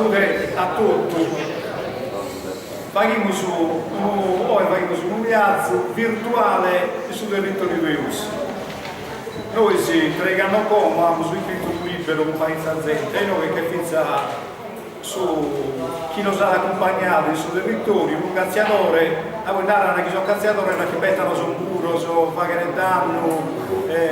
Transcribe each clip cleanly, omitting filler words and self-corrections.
Salude a totu. Faghimus unu, oe faghimus unu viazu virtuale in su territoriu de Ossi. Nois treighi annos como amus iscritu unu liberu cun parizza zente e inoghe ch'est finza su chi nos at acumpagnadu in su territoriu, unu catziadore, a poi naran chi sos catziadores nachi betan sos muros, faghen dannu,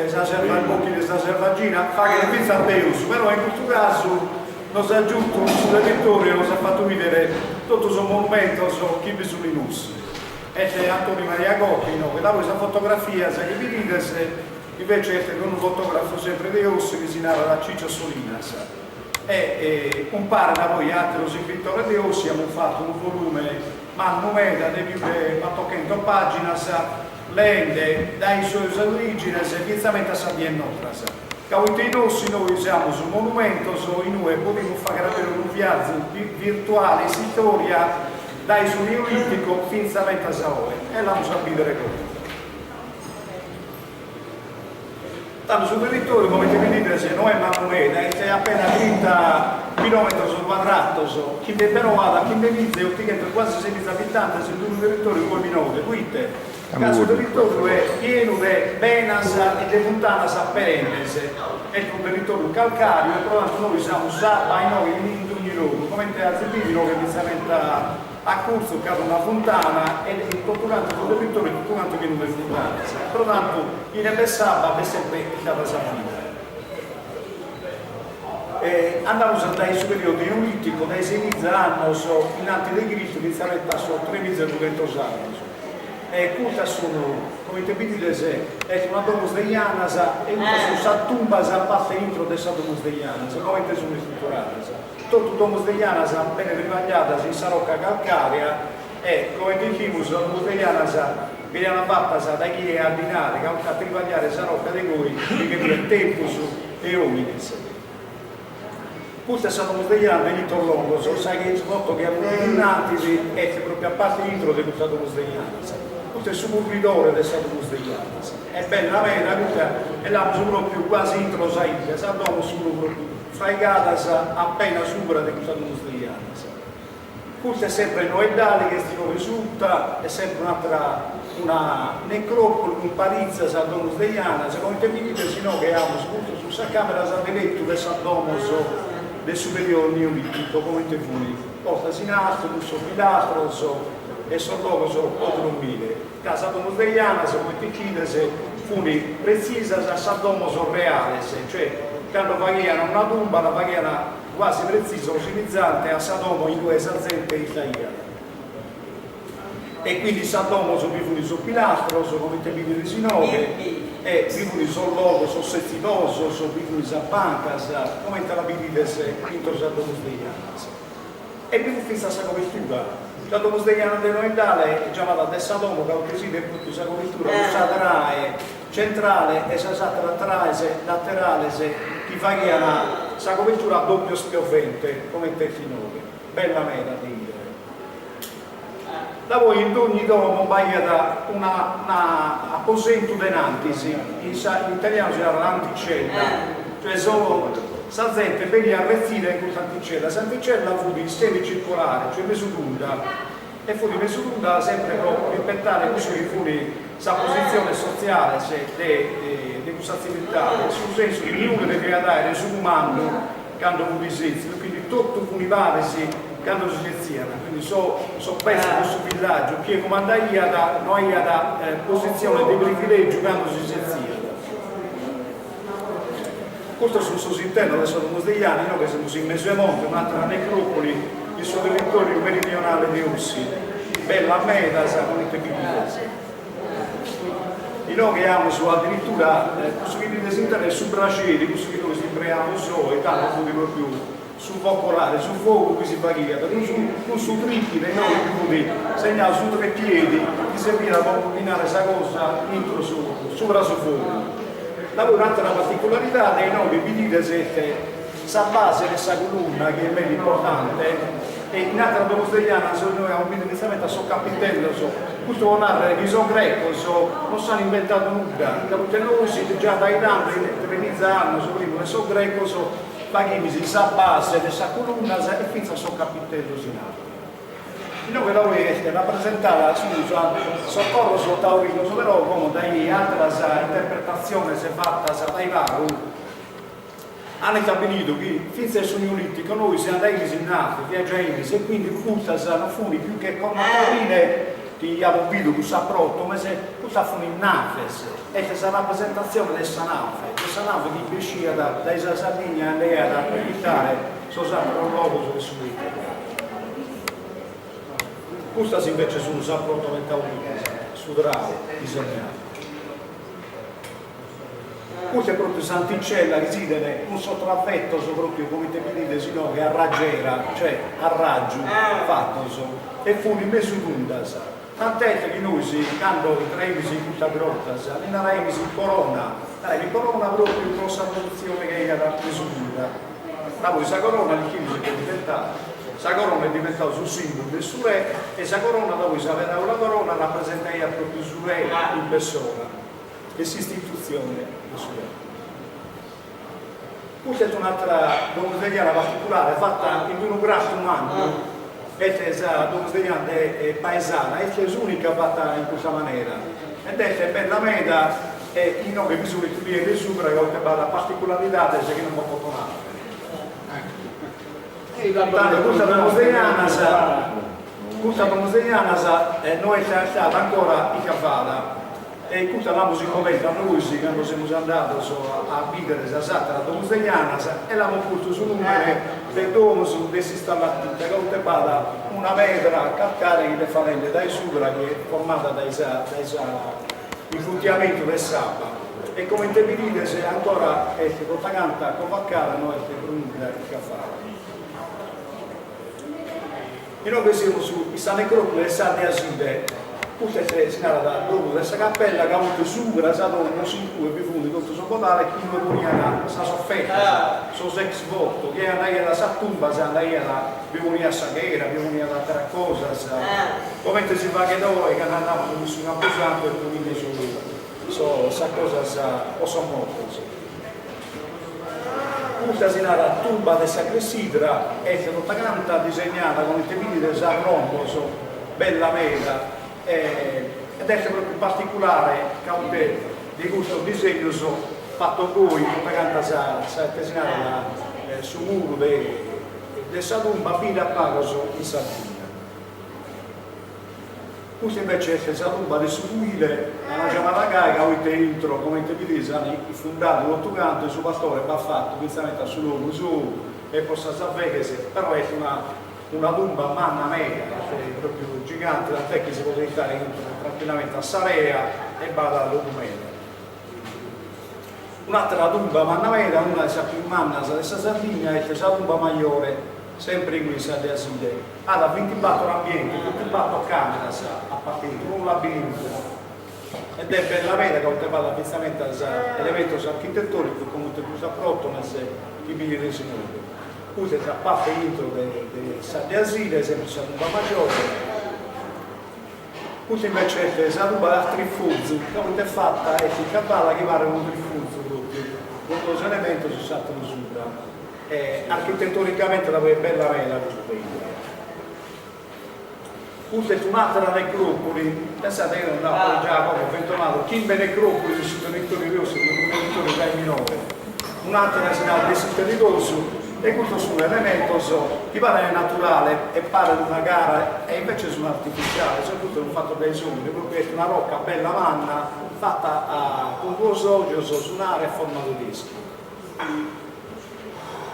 sa serva bochin sa servagina, faghen finzas peus, però in custu casu nos at giutu in su territoriu e nos at fatu bidere totu sos monumentos chi bi sun in Ossi. Est Antoni Maria Cocca inoghe, da poi sas fotografias chi bidides invece est de unu fotografu sempre de Ossi chi si narat Ciccio Solinas. E umpare da poi ateros iscritores de Ossi amus fatu unu volume mannu meda de pius de batochentos paginas leende dae sas origines fintzamente a sas dies nostras. Ca poite in Ossi nois amus monumentos inue podimus fagher aberu unu viazu virtuale in s'istoria dae su Neolitico fintzamentas a oe e l'amus a bidere como. Tando su territòriu, comente bidides, no est mannu meda, est apena trinta chilòmetros cuadrados, chi però at chimbemiza e otighentos, cuasi semiza abitantes in unu territòriu goi minore, proite ca su territòriu est pienu de benas e de funtanas perennes, est unu territòriu calcàriu e pro tantu nois amus abba inoghe in dogni logu, comente azis bidu inoghe fintzamenta A curtzu ch'at una funtana e in totu cantu su territòriu totu cantu pienu de funtanas, pro tantu inue b'est s'abba b'est sempre istada sa vida. E andamus dae su periodu neolitico, dae semiza annos innanti de Cristu fintzamenta a sos tremiza e dughentos annos. E custas sun, comente bidides, est una domus de janas e custas sun sas tumbas a parte intro de sa domus de janas, comente sun istruturadas. Totu domus de janas bene tribagliadas in sa roca calcàrea e, comente ischimus, sas domus de janas beniant fatas dae chie at dinare, ca a tribagliare sa roca de goi bi cheriat tempus e òmines. Custa est sa domus de janas de Litos Longos, sa chi foto chi amus bidu innantis est propriu a parte intro de custa domus de janas. Custu est su curridore de sa domus de janas. Est bella meda custa e l'amus propriu quasi intro sa 'idda, sas domos sun propriu Fraigadas apena subra de custa domus de janas. Custa est sempre Noeddali chi est inoghe suta, est sempre un'atera una necropoli cun paritzas domus de janas, comente bidides inoghe amus custas sun sas cameras de letu de sas domos de su periodu neolitico comente funt postas in artu cun sos pilastros e sos logos po drommire, ca sas domus de janas comente ischides funt pretzisas a sas domos reales, cioè cando faghian una tumba la faghian guasi pretzisa o simizante a sa domo in ue sa zente istaiat. E quindi sas domos bi funt sos pilastros, comente bidides inoghe, e bi funt sos logos, sos setzidosos, bi funt sas bancas, comente la bidides intro sas domos de janas. E bi fut fintzas sa cobertura. Sa domus de janas de Noeddale est giamada de sa domo ca si bidet propriu sa cobertura cun sa trae centrale e sas àteras traes laterales chi faghian sa cobertura a doppio spiovente, comente est inoghe. Bella meda de 'idere. Da poi in dogni domo b'aiat una una aposentu de nantis, in sa in italianu si narat anticella, cioè so sa zente beniat retzida in custa anticella, s'anticella fut semicircolare, cioè mesu tunda, e fut mesu tunda sempre pro rispettare cussu chi fut sa positzione sotziales de de cussa tziviltade, in su sensu chi niunu deviat aere su cumandu cando fut setzidu, quindi totu funi paris cando si setziat, quindi so sos betzos de su villaggiu, chie cumandaiat no aiat positzione de privilegiu cando si setziat. Custos sunt sos internos de sa domus de janas, inoghe semus in mesu 'e monte, un'atera necropoli in su territoriu meridionale de Ossi, bella meda comente bidides. Inoghe amus addirittura cussu chi bidides in terra est su braxeri, cussu chi nois impreamus oe, tando fut propriu su focolare, su fogu chi si faghiat cun su cun su tripide inoghe bi fut segnadu su trepiedi chi serviat po coghinare sa cosa intro su subra su fogu. Dapoi un'atera particularidade inoghe bidides est sa base de sa colunna chi est meda importante e in ateras domus de janas nois amus bidu fintzamente a sos capitellos, custu pro narrer chi sos grecos non s'an imbentadu nudda, ca poite nois già dae tando, tremiza annos primu de sos grecos. faghimis sa base de sas colunnas e fintzas sos capitellos in artu. Inoghe da oi est rapresentada sun sos corros taurinos, però como dae àteras interpretatziones fatas dae pagu ant istabilidu chi fintzas in su Neolitico nois andaimis in nave, viaggiaimis e quindi custas non funt più che corna taurine chi apo bidu cun sas protomes, custas funt naves, est sa rapresentatzione de sa nave, de sa nave chi bessiat dae sa Sardigna e andaiat a conchistare sos àteros logos de su Mediterraneu. Custas invece sunt sas protome taurinas, su trau disegnadu. Custa est propriu s'anticella chi s'idet cun sos travettos propriu comente bidides inoghe a raggiera, cioè a raggiu fatos e funi mesu tundas, tant'est chi nois cando intraimis in custas grottas li naraimis corona, naraimis corona propriu pro sa positzione chi aiat mesu tunda, ma poi sa corona l'ischimus ite est diventada, sa corona est diventadu su simbulu de su re e sa corona da poi sa peraula corona rapresentaiat propriu su re in persona. de s'istitutzione de su re. Custa est un'àtera domus de jana particulare fata in unu crastu mannu, est sa domus de jana de Paesana, est s'ùnica fata in custa manera ed est bella meda e inoghe bi sunt biende subra ca b'at particularidades chi non bos poto nàrrere. Tando custa domus de janas, custa domus de janas no est istada ancora iscavada e custa l'amus iscoberta nois cando semus andados a bìdere sas àteras domus de janas e l'amus postu su nùmene de domus de s'istallatite ca poite b'at una pedra calcare chi est falende dae subra chi est formada dae sa dae sa infutiamentu de s'abba e comente bidides ancora est tota canta covacada no est pro nudda iscavada. Inoghe semus in sa necròpoli de S'Adde Asile, custa est, si narat, domu de sa capella ca funt subra sa domus in cue bi funt totu sos bodales chi inue poniant sas ofertas, sos ex voto, chie andaiat a sas tumbas andaiat, bi poniat sa chera, bi poniat àteras cosas, comente si faghet oe cando andamus in su campusantu e ponimus sas cosas po sos mortos. Custa si narat tumba de sa clessidra, est tota canta disegnada comente bidides a rombos, bella meda, ed est propriu particulare ca poite de custos disegnos fatos goi tota canta sa ite si narat su muru de sa tumba bi nd'at pagos in Sardigna. Custa invece est sa tumba de su cuile, l'an giamada gai ca poite intro, comente bidides, an ifundadu totu cantu e su pastore b'at fatu fintzamente a su logu sou e po sas arveghes, però est una una tumba manna meda, est propriu gigante, tant'est chi si podet istare intro tranquillamente a sa rea e b'at logu meda. Un'àtera tumba manna meda, una de sas pius mannas de sa Sardigna, est sa tumba majore, sempre qui in S'Adde Asile. At bintibator ambientes, bintibator càmeras a parte intro, unu labirintu. Ed est bella meda ca poite b'at fintzamentas elementos architetònicos comente custas pròtomes chi bidides inoghe. Custa est sa parte intro de S'Adde Asile, sempre sa tumba majore. Custa invece est sa tumba a trifuzu, ca poite est fata est incavada chi paret unu trifuzu propriu, cun duos elementos e s'ateru subra. E architetonicamente da poi est bella meda custa bidda. Custa est un'atera necropoli, pensade chi eo nd'apo già como fentomadu chimbe necropolis in su territoriu de Ossi, unu territoriu gai minore. Un'atera si narat de s'Isterridosu E custos sun elementos chi parent naturale e paret una gara e invece sun artificiales, custos sun fatos dae s'omine, propriu est una rocca bella manna fata cun duos ogios un'ara a forma de discu.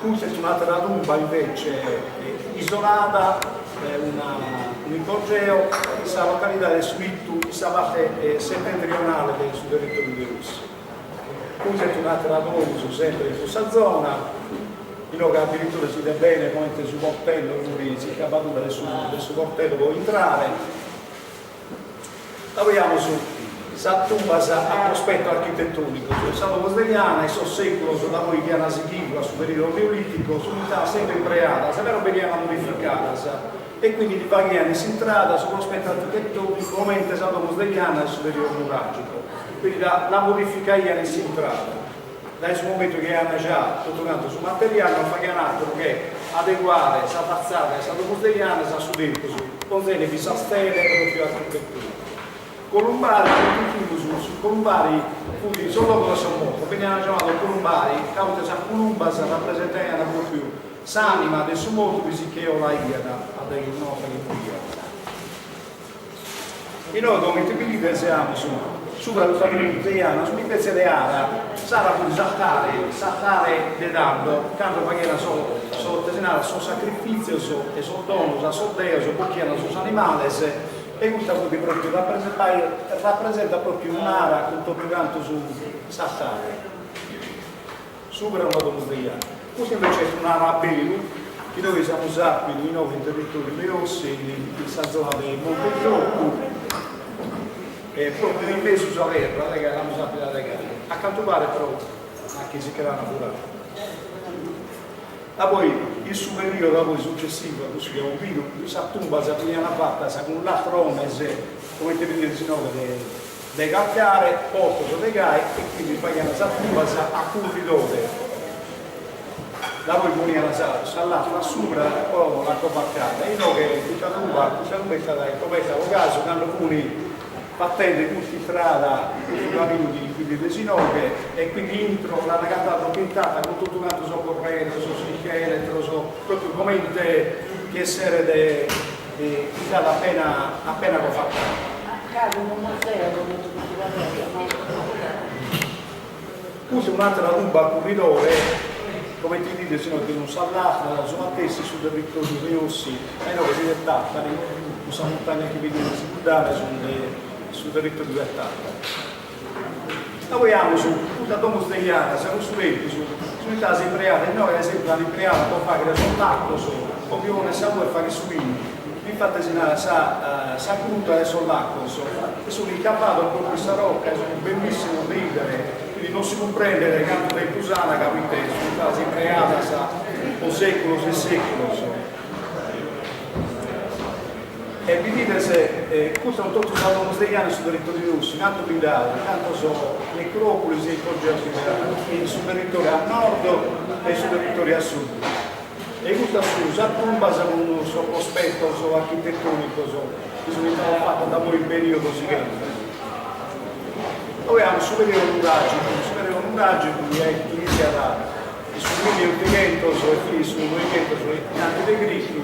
Custa est un'atera tumba invece isolada, una un'ipogeo in sa localidade de Su Itu, in sa parte setentrionale de su territoriu de Ossi. Custa est un'àtera domus sempre in cussa zona, inoghe addirittura si bidet bene comente su portello fut s'iscavadura de su de su portello po intrare. Poi amus sas tumbas a prospetto architetonico, sa domus de Jana in sos seculos da poi chi an sighidu a su periodo neolitico sunt istadas sempre impreadas, però benian modificadas e quindi li faghian in s'intrada su prospetto architetonico comente sa domus de Jana in su periodo nuragico. Quindi la la modificaian in s'intrada. Dae su momentu chi aiant già totu cantu su materiale non faghiant àteru che adeguare sa fatzada 'e sa domus de janas a su tempus, ponzende sa stele pròpiu architetura. Columbari, su columbari fut sos logos de sos mortos, beniant giamados columbari ca poita sas culumbas rapresentaiant pròpiu s'anima de su mortu chi si che 'olaiat a dae chi una 'orta chi moriat. Inoghe comente bidides amus subra custa domus de janas un'ispetzie de ara, s'ara fut s'altare, s'altare de tando, cando faghiant sos, sos, si narat, sos sacrifìtzios e sos donos a sos deos, bochiant sos animales e custa fut pròpriu rapresentat pròpriu un'ara cun totu cantu su s'altare subra una domus de janas. Custa invece est un'ara a beru chi nois amus àpidu inoghe in territòriu de Ossi, in sa zona de Monte Zoccu, e pròpriu in mesu sa terra, de gai l'amus àpida de gai. A cantu paret però nachi si che l'ant furada. Poi in su periodu poi successivu a cussu chi amus bidu, sas tumbas beniant fatas cun latrones, comente bidides inoghe, de de calcare, postos de gai, e quindi faghiant sas tumbas a curridore. Da poi poniant sa sa lastra subra pro la covaccare. E inoghe custa tumba, custa tumba est istada iscoberta pro casu cando funi Fatende cust'istrada, custu caminu chi bidides inoghe, e quindi intro l'ant agatada pintata cun totu cantu sos corredos, sos ischeletros, propriu comente chi esseret istada appena appena covaccada. Casi unu museu comente custu carrera, no? Custa est un'àtera tumba a curridore, comente bidides inoghe cun sas lastras, su matessi su territoriu de Ossi, ma inoghe si bidet Tàtari, cun sa muntagna chi bidides cuddane sunt de su territoriu de Tàtari. Da poi amus custas domus de janas, cun su tempus sunt istadas impreadas, inoghe ad esempiu l'ant impreada pro fàghere sos lacos, pro bi pònnere sa ua e fàghere su binu, infatis si narat sa sa gruta de sos lacos, e sunt incavados propriu in sa roca e sunt bellissimos de 'idere, quindi non si cumprendet cantu tempus an ca proite sunt istadas impreadas pro seculos e seculos. E bidides, custas sunt totu sas domos de janas in su territoriu de Ossi, cantu bi nd'at, cantos necropolis e ipogeos bi nd'at, in su territoriu a nord e in su territoriu a sud. E custas sunt sas tumbas cun sos prospetos architetonicos chi sunt istados fatos da poi in periodos sighentes. Poi amus su periodu nuragicu, su periodu nuragicu chi iniziat in su milliottighentos e finit su noighentos innanti de Cristu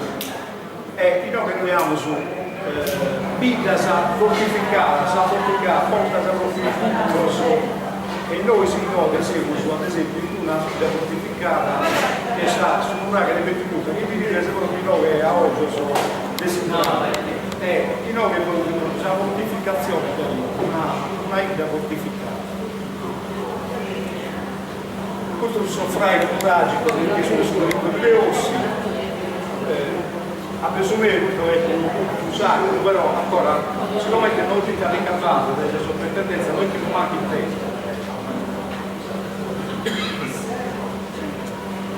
e inoghe noi amus biddas fortificadas, fortificadas, postas propriu in muros e nois inoghe semus ad esempiu in una bidda fortificada chi est sa su nuraghe de Bettumuta chi bidides propriu inoghe a ojos de su nuraghe e inoghe propriu sa fortificatzione una una 'idda fortificada. Custos sos fràigos nuràgicos chi sunt su territoriu de Ossi, a bisu meu custu est unu puntu sacru, però ancora sigomente non fit ricavadu dae sa soprintendenza no ischimus mancu ite est.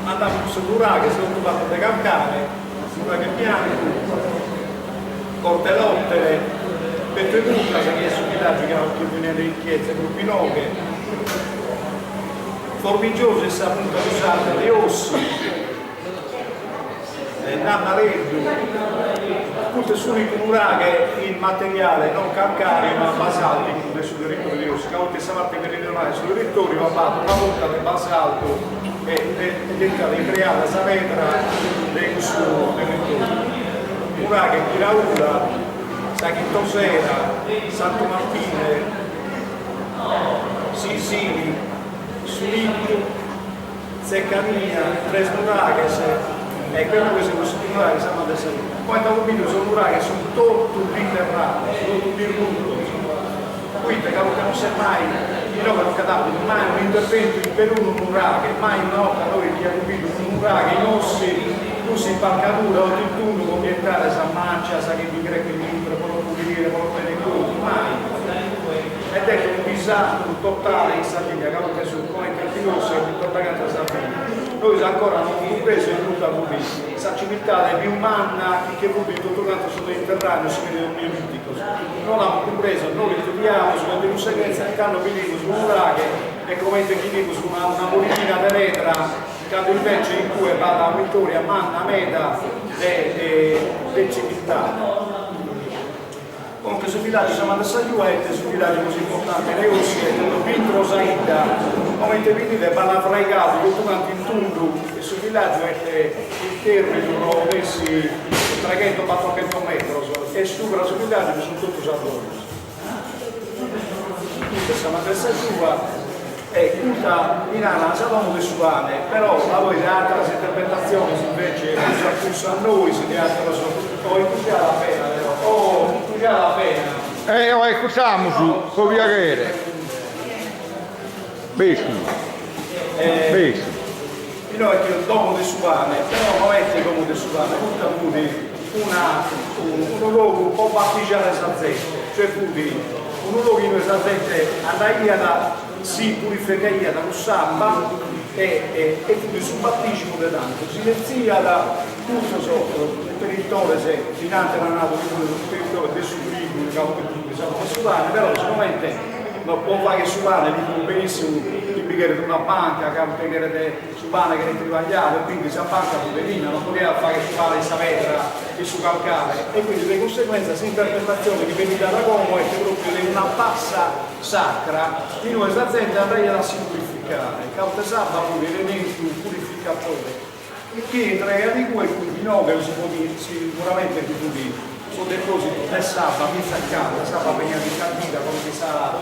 Andamus cun sos nuraghes, totu fatos de calcare, nuraghe biancu, Cortelòtere, Petremutas, chi est su villàgiu chi amus finende in chietza propriu inoghe, Formigiosu est sa punta prus arta de Ossi, Nannareddu, custu est s'ùnicu nuraghe in materiale non calcàreu ma basàlticu de su territòriu de Ossi, ca poita in sa parte meridionale de su territòriu b'at una punta de basaltu e est istada impreada sa pedra de cussu territòriu. Nuraghe Piraula, sa Chintosera, Santu Martine, Sisini, Su Littu, Zeccania, Tresnuraghes e creo chi cussos nuraghes ant a esser. Comente apo bidu sos nuraghes sunt totu interrados, totu dirrutos, poite ca ca non s'est mai, inoghe non ch'at apidu mai un'interventu in perunu nuraghe, mai una 'orta nois chi amus bidu unu nuraghe in Ossi cun s'impalcadura totu in tundu po bi 'etare sas macias chi bi creschen intro po los pulire, po los tenner contu, mai. Ed est unu disastru totale in Sardigna ca poita su comente ant Ossi e in tota canta Sardigna. Nois ancora no amus cumpresu e custa fut sa civiltade pius manna chi che fut in totu cantu su Mediterraneu in su periodu neolìticos. No l'amus cumpresu, no l'istudiamus e de cunseguenza cando bidimus unu nuraghe. Est comente chi bidimus una una murighina de pedra, cando invece in cue b'at un'istòria manna meda de de civiltade. Comunque su villaggiu Sa Mama de sa Giua est su villaggiu prus importante de Ossi, est propriu intro sa 'idda, comente bidides b'ant fraigadu totu cantu in tundu e su villaggiu est istèrridu pro nessi treghentos batorchentos metros e subra su villaggiu bi sunt totu sas domos. Custa est sa Mama de sa Giua e custa li naran sa domo de su pane, però poi de àteras interpretatziones invece prus acurtzu a nois de àteros oh iscujade appena però oh iscujade appena. E oe iscurtamus pro piaghere. Bessu. Bessu. Inoghe est domo de su pane, però no est domo de su pane, custa fut una unu logu po batijare sa zente, cioè fut unu logu inue sa zente andaiat, si purificaiat cun s'abba e e fut su batìsimu de tantu, si leziat custos cuntenitores, in antis an nadu chi fut su cuntenitore de su trigu, ca fut sa domo de su pane, però sigomente No po fagher su pane bi fut benissimu chi bi cheret una banca ca poite cheret su pane cheret tribagliadu e quindi sa banca fut de linna non podiat fagher su pane in sa pedra in su calcare e quindi de cunseguenza s'interpretazione chi benit dada como est propriu de una bassa sacra inue sa zente andaiat a si purificare ca poite s'abba fut elementu purificatore Chi intraiat in cue fut inoghe si podiat siguramente bi fut su depositu de s'abba fintzas a cando s'abba beniat incandida comente sa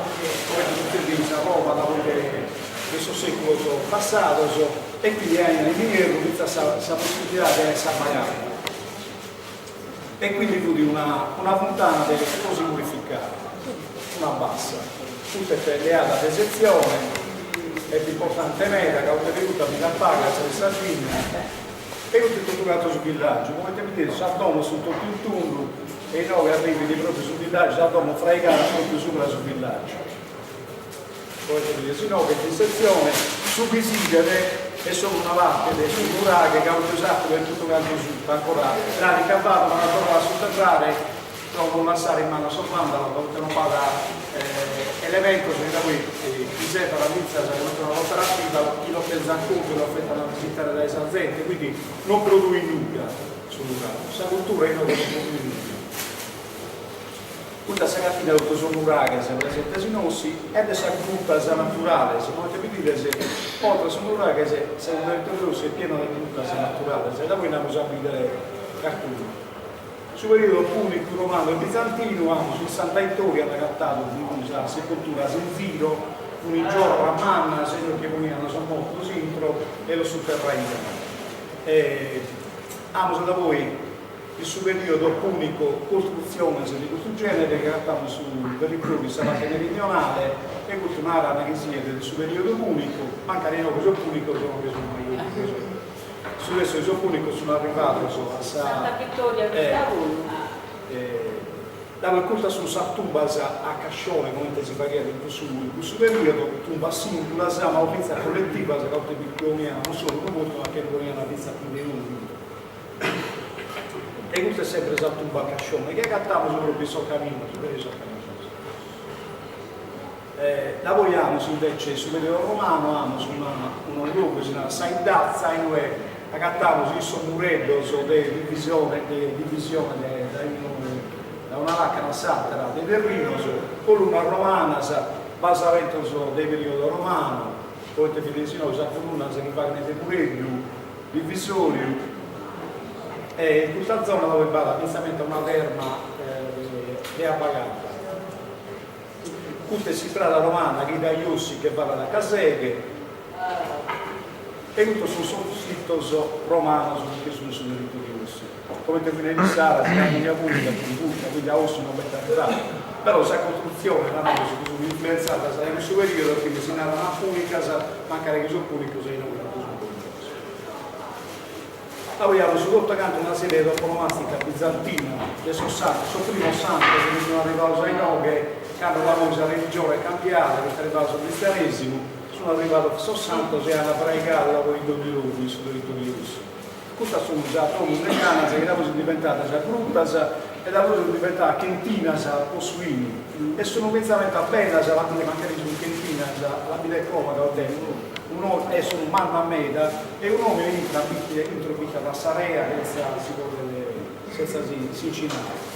comente sutzedit in sa Roma da poi de de sos seculos passados e quindi aian in ierru fintzas sa sa possibilidade de aer s'abba calda e quindi fut una una funtana de pro si purificare una bassa custa est leada de setzione est importante meda ca poite custa bi nd'at pagas in Sardigna e custu est totu cantu su villaggiu, comente bidides sas domos sunt totu in tundu e inoghe arrivit propriu su villaggiu, sa domo fraigada propriu subra su villaggiu. Comente bidides inoghe in setzione su chi si bidet est solu una parte de su nuraghe ca poite s'atteru est totu cantu suta, ancora l'ant ricavadu ma l'ant torradu a sutterrare pro non lassare in manu a sos vàndalos, poite non b'at elementos chi da poi chi servant fintzas comente una cooperativa chi los tenzant contu e los fetant visitare dae sa zente, quindi non produit nudda su nuraghe, sa cultura inoghe non produit nudda. Custa est sa cantina de totu sos nuraghes presentes in Ossi e de sas grutas naturales, comente bidides, oltre a sos nuraghes, su territoriu de Ossi est pienu de grutas naturales e da poi nd'amus a bidere carcuna. Su periodu pùnicu, romanu e bizantinu, amus in Santa 'Itòria ant agatadu sas sepulturas in ziro, cun giorras mannas inue che poniant sos mortos intro e los suterraiant. E amus da poi in su periodu pùnicu costrutziones de custu gènere chi agatamus in su territoriu in sa parte meridionale e custu narat chi siet de su periodu pùnicu, mancari inoghe sos pùnicos non che sunt mai lòmpidos. Su restu de sos pùnicos sunt arrivados a sa. Santa Vittoria custa puru. Da poi custas sunt sas tumbas a cascione comente si faghiat in cussu in cussu periodu, tumbas singulas ma fintzas colletivas ca poite bi poniant non solu unu mortu ma che poniant fintzas prus de unu. E custa est sempre sa tumba a cascione chi agatamus propriu in sos caminos, peri sos caminos. Da poi amus invece in su periodu romanu amus una unu logu chi si narat sa 'Iddatza inue agatamus in sos mureddos de divisione de divisione de dae unu dae una lacana a s'atera de terrinos colunnas romanas basamentos de periodu romanu comente bidides inoghe sas colunnas chi faghen de mureddu divisoriu e in custa zona poi b'at fintzamente una terma de abba calda. Custa est s'istrada romana chi dae Ossi che falat a Caseghe e custos sunt sos sitos romanos chi sunt in su territoriu de Ossi. Comente bi neit Sara, sa Carmigna Punica fut custa, quindi a Ossi non b'est arrivada. Però sa costrutzione, naramus, chi sunt influentzadas dae cussu periodu e quindi si naran punicas, mancari chi sos punicos inoghe non sunt bennidos. Poi amus totu cantu una serie de toponomastica bizantina de sos santos, sos primos santos chi sun arrivados a inoghe cando poi sa religione est cambiada, chi est arrivadu su cristianesimu, sun arrivados sos santos e an fraigadu da poi in dogni logu in su territoriu de Ossi. Custas sun sas domus de janas chi da poi sun diventadas grutas e da poi sun diventadas chentinas po su 'inu e sun fintzamente bellas, mancari sun chentinas. finas, la bidet como ca unu est unu manna meda e un'omine intrat intro b'intrat a sa rea chentza si poder chentza si s'incinare.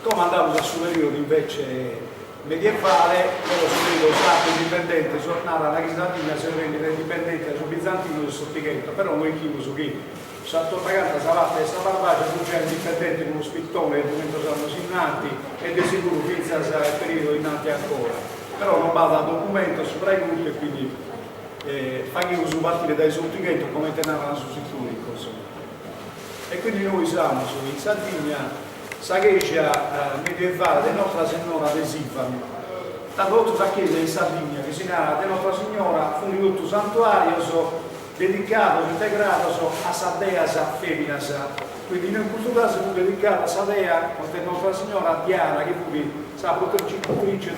Como andamus a su periodu invece medievale, però su periodu sardu indipendente, sos naran chi Sardigna s'est rendida indipendente dae sos bizantinos in s'Otighentos, però no ischimus chi sa tota canta sa parte de sa Barbagia fut giai indipendente cun sos Pittones dughentos annos innanti e de seguru fintzas in periodu innanti ancora, però non b'at documentos subra 'e custu e quindi faghimus partire dae s'Otighentos comente naran sos istoricos. E quindi nois amus in Sardigna sa cheja medievale de Nostra Sennora de Sìvalu. Tando totu sa cheja in Sardigna chi si narat de Nostra Signora funt totu santuàrios dedicados, integrados a sas deas fèminas. Quindi in custu casu fut dedicada a sa dea de Nostra Signora Diana chi fut sa protettrice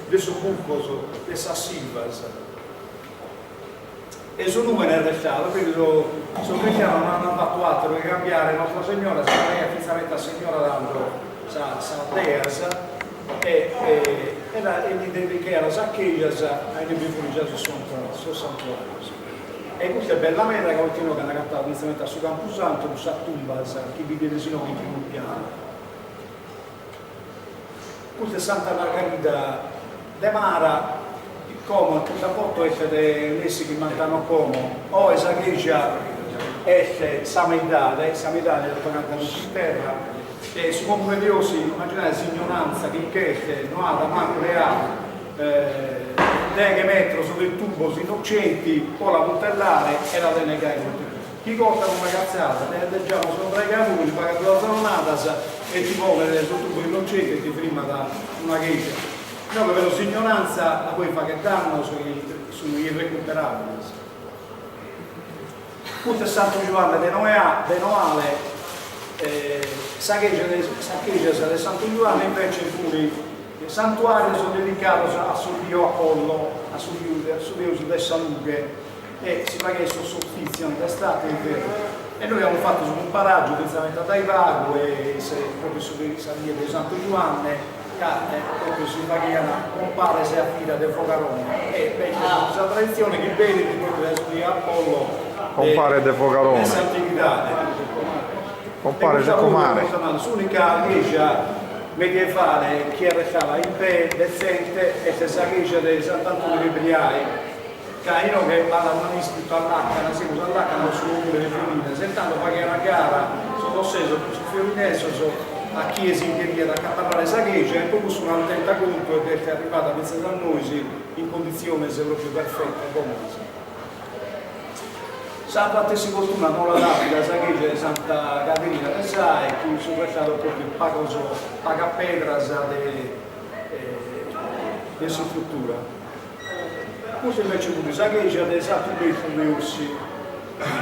de sos bucos, de sas silvas. E su nùmene est restadu, quindi sos cristianos no ant fatu àteru che cambiare Nostra Segnora, si naraiat fintzamente a Segnora tando sa sas deas e e li dedichaiant sas chejas a inue bi funt già sos sos santuarios. E custa est bella meda ca poita inoghe ant agatadu fintzamente a su Campusantu cussas tumbas chi bidides inoghe in primu pianu. Custa est Santa Margarida de Mara, como custa foto est de nessi chimbant'annos como, oe sa cheja est sa meidade, sa meidade est totu canta in terra e su comune de Ossi, immaginade s'ignoranza chi nch'est, no at mancu leadu deghe metros de tubos innocenti po la puntellare e la tenet gai comente fit. Chi costat una catzada, de giamu sos fraigadores, pagat duas zoronadas e ti ponet su tubu innocente e ti frimmat una cheja. Inoghe però s'ignoranza da poi faghet dannos chi sun irrecuperabiles. Custu est Santu Giuanne de Noea, de Noale, sa cheja de sas chejas de Santu Giuanne invece funi santuarios dedicados a su dio Apollo, a su su deus de sa lughe e si faghiat sos solstìtzios de estate e invernu e nois amus fatu su cumparàgiu fintzamente dae pagu e pròpriu su sa die de Santu Giuanne ca pròpriu si faghiat compares a fira de fogarone e b'est sa traditzione chi benit pròpriu dae su die Apollo Compare de fogarone. de s'antighidade. Compares e comare. S'ùnica cheja medievale chi est restada in pee detzente est sa cheja de Sant'Antoni de Briai Ca inoghe b'at una disputa a làcana, semus a làcana cun su comune de Fiolinas e tando faghian a gara sos ossesos cun sos fiolinesos a chie si nche diat acaparrare sa cheja e pro cussu no ant tenta contu e est arrivada fintzas a nois in conditziones pròpriu perfetas, bonas. Sa matessi fortuna no l'at àpida sa cheja de Santa Caderina de Sae, chi sunt restados pròpriu pagos pagas pedras de de s'istrutura. Custa invece fut sa cheja de Santu Bertulu de Ossi.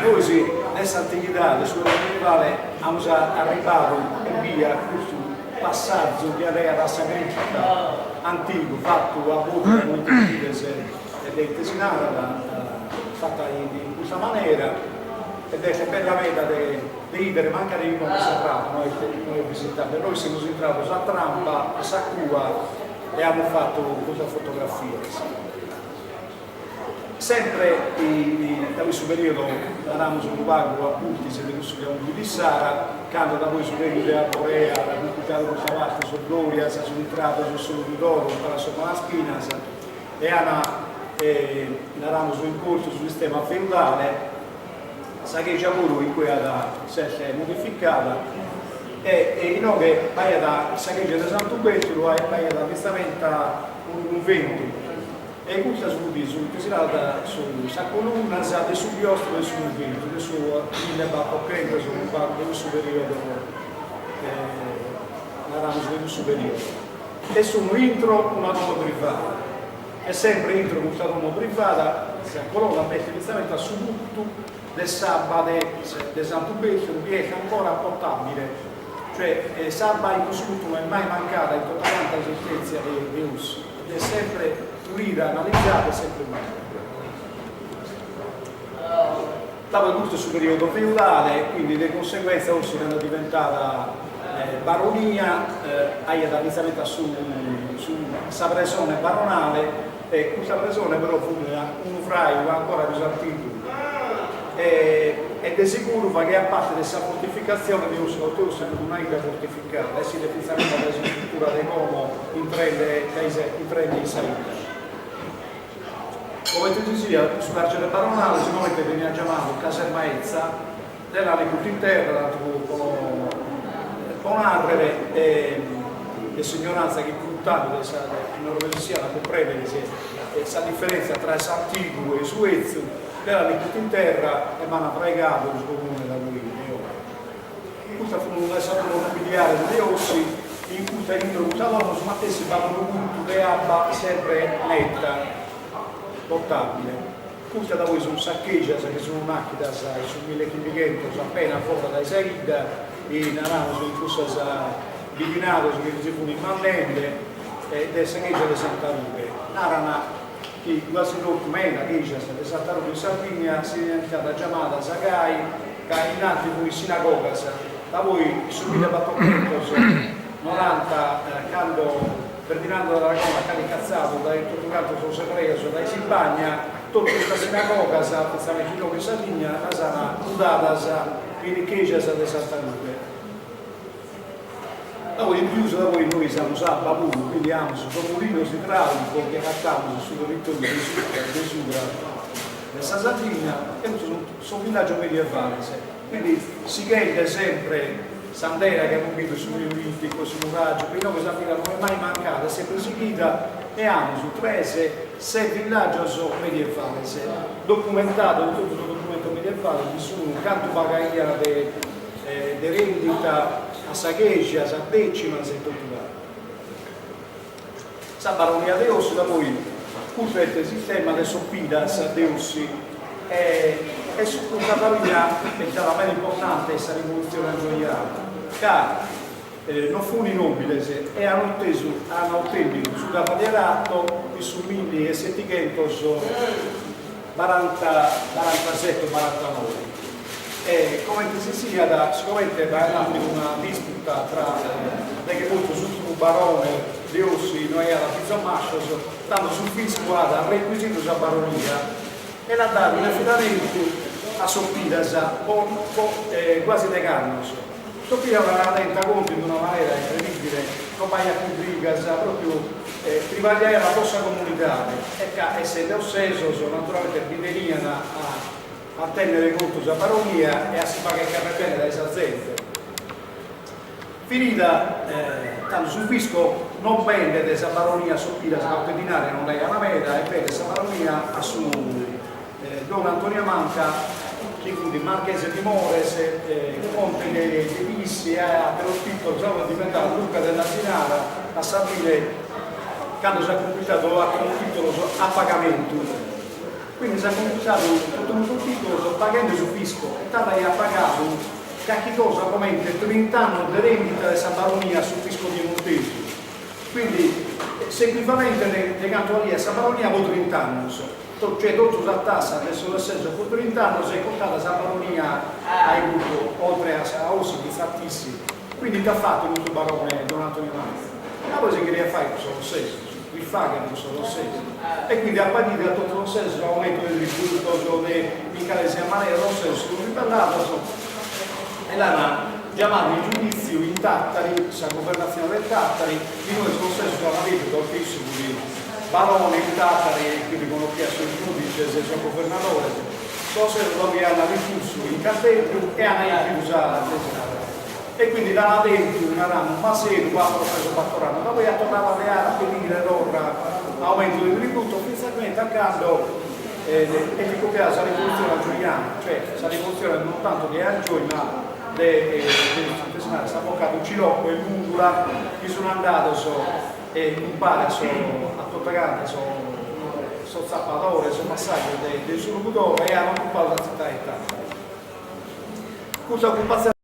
Nois de s'antighidade, su medievale, amus arribbadu ebbia custu passazu chi arreat a sa cripta antigu fatu a bòvida comente bides e de ite si narat, fata in custa manera ed est bella meda de de 'idere mancari como est serradu no est no est visitabile. Nois semus intrados a trampa a sa cua e amus fatu custas fotografias. Sempre in su periodu, naramus unu pagu a pustis de cussu chi amus bidu issara, cando da poi su regnu de Arborea at conquistadu custa parte, sos Dorias sunt intrados in su Logudoro, umpare a sos Malaspinas, e an, naramus, impostu su sistema feudale, Sa cheja puru in cue at s'est modificada e inoghe b'aiat sa cheja de Santu Bertulu b'aiat fintzamenta unu cunventu e custas fut su chi si narat su sas colunnas de su chiostro de su cunventu de su millebatochentos unu pagu de cussu periodo naramus de cussu periodo e sun intro una domo privada. E sempre intro custa domo privada sa colonna b'est fintzamenta su puttu de s'abba de de Santu Bertulu chi est ancora potabile, cioè s'abba in cussu puttu no est mai mancada in tota canta s'esistèntzia de de Ossi ed est sempre pulida, analizada e sempre pulida. Dapoi custu est su periodo feudale, quindi de conseguenza Ossi cando est diventada. baronia aiat fintzamentas su sa presone baronale e custa presone però fut unu fraigu ancora pius antigu e de seguru faghiat parte de sa fortificatzione de Ossi, poita Ossi fut una 'idda fortificada, 'essit fintzamentas dae s'istruttura de como intrende intrende in sa 'idda. Comente si siat, su carcere baronale, sigomente beniat giamadu caserma 'etza, nde l'ant cutu in terra, tantu po nàrrere, e s'ignoràntzia chi fut tando de sa non resessiat a cumprèndere sa diferèntzia tra s'antigu e su 'etzu, nde l'ant cutu in terra e b'ant fraigadu su comune de oe. Custa fut una de sas domos nobiliares de Ossi, in custa intro custa domo su matessi b'at unu puntu de abba sempre neta, potabile. Custas da poi sunt sas chejas chi sunt nàchidas in su millechimbighentos apena fora dae sa 'idda, chi naramus in cussas bighinados chi si funt mandende, de sa cheja de Santa Rughe. Naran chi guasi totu meda chejas de Santa Rughe in Sardigna siant giamadas gai ca innanti funt sinagogas, da poi in su millebattorchentos noranta cando Ferdinando d'Aragona ch'at catzadu dae totu cantos sos ebreos dae s'Ispagna, totu custas sinagogas, fintzamente inoghe in Sardigna, las an mudadas in chejas de Santa Rughe. Da poi in pius da poi nois amus abba puru, quindi amus sos mulinos idraulicos chi agatamus in su territoriu de subra de subra de sa Sardigna e custos sunt sos villaggios medievales, quindi sighende sempre S'andera chi amus bidu su Neolìticu e su Nuràgicu, inoghe sa vida no est mai mancada, est sempre sighida e amus tres, ses villàgios medievales, documentados in totu sos documentos medievales bi sun cantu pagaian de de rendita a sa cheja, sas dècimas e totu cantu. Sa baronia de Ossi da poi custu est su tema de sos Piras de Ossi e e su custa familia est istada meda importante in sa rivolutzione angioiana ca non funi nobiles e an ottesu an otennidu su cavalierato in su milli e setighentos baranta barantasette o barantanoe e comente si siat sigomente b'aiat àpidu una disputa tra de che mortu s'ùrtimu barone de Ossi no aiat fizos màscios, tando su fiscu at recuisidu sa baronia e l'at dadu in afidamentu a sos Piras po po guasi degh'annos. Sos Piras l'ant tenta contu in una manera incredibile, non b'aiat prus brigas, pròpiu tribagliaiant po sa comunidade e ca essende ossesos naturalmente bi teniant a a tènnere contu sa baronia e a si fagher cherrer bene dae sa zente. Finida, tando su fisco non bendet sa baronia a sos Piras ca de dinare non nd'aiant meda e bendet sa baronia a su don Antonio Manca chi fut marchese di Mores, conte de Tissi e àteros tìtulos, est diventadu duca de Asinara a sa fine cando s'at conquistadu àteros tìtulos a pagamentu. Quindi s'at conquistadu totu custos tìtulos paghende su fisco e tando aiat pagadu carchi cosa comente trint'annos de rendita de sa baronia a su fisco piemontesu. Quindi s'equivalente de cantu 'aliat sa baronia po trint'annos. Cioè totu sa tassa de sos ossesos po trint'annos est costada sa baronia a cuddu, oltre a sa Ossi fintzas a Tissi. Quindi ite at fatu custu barone Don Antonio Manca? Ma poi si cheriat fagher cun sos ossesos, rifagher cun sos ossesos. E quindi at pedidu a totu sos ossesos aumentu de tributos, de in cale siat manera sos ossesos si sunt ribellados e l'an giamadu in giuditziu in Tàtari, sa governatzione de Tàtari, inue sos ossesos an bidu ca issu fut barone in Tàtari e quindi connoschiat sos giudices e sos governadores. Sos ossesos l'aian ricursu in Casteddu e an 'inchidu sa E quindi l'ana tentu, naramus, masedu, bator, tres o bator annos, da poi at torradu a leare, a pedire torra aumentu de tributos, fintzas a cando est iscopiada sa rivolutzione angioiana, cioè sa rivolutzione non tantu de Angioy ma de de si narat s'avocadu Cilocco e Mundula chi sun andados umpare a sos a tota canta sos sos zapadores, sos massajos de su Logudoro e an ocupadu sa tzitade 'e Tàtari. Custa ocupatzione.